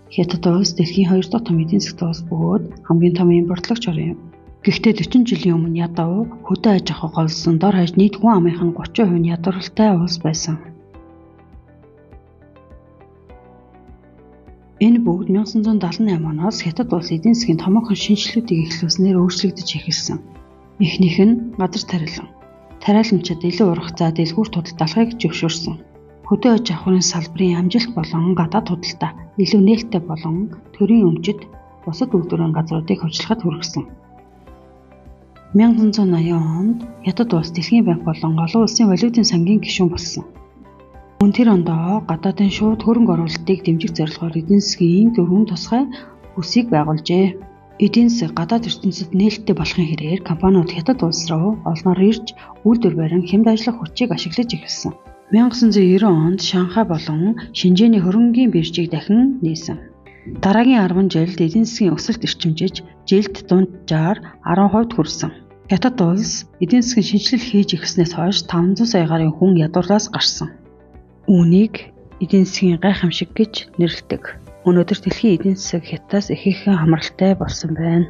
Хятад улс дэлхийн 2 дахь том эдийн засгт улс бөгөөд хамгийн том импортлогч орн юм. Гэхдээ 40 жилийн өмнө ядуу, хөдөө аж ахуй голсон дор хаяж нийт хүн амынх нь 30% нь ядууралтай улс байсан. Энэ бүгд 1978 оноос Хятад улс эдийн засгийн томоохон шинэчлэлүүдийг эхлүүлснээр өөрчлөгдөж эхэлсэн. Эхнийх нь газар тариалан. Тариаланчид илүү ургацаа дэлгүүрт худалдаалахыг зөвшөөрсөн. Хөдөө аж ахуйн салбарын амжилт болон гадаад худалдаа илүү нээлттэй болон төрийн өмчит бусад үйлдвэрийн газруудыг хувьчлахад хүргэсэн. 1980 онд Хятад улс Дэлхийн банк болон олон улсын валютын сангийн гишүүн болсон. Мөн тэр ондоо гадаадын шууд хөрөнгө оруулалтыг дэмжих зорилгоор эдийн засгийн дөрвөн тусгай бүсийг байгуулжээ. Эдийн засаг гадаад ертөнцөд нээлттэй болохын хэрээр компаниуд Хятад улс руу олноор ирж үйлдвэр барин хямд ажиллах хүчийг ашиглаж эхэлсэн. 1990 онд Шанхай болон Шэньчжэний хөрөнгийн биржийг дахин нээсэн. Дараагийн 10 жилд эдийн засгийн өсөлт эрчимжиж, жилд дунджаар 10% хүрсэн. Хятад улс эдийн засгийн шинэчлэл хийж эхэлснээс хойш 500 сая гаруй хүн ядуурлаас гарсан. Үүнийг эдийн засгийн гайхамшиг гэж нэрлэдэг. Өнөөдөр дэлхийн эдийн засаг Хятадаас ихээхэн хамралтай болсон байна.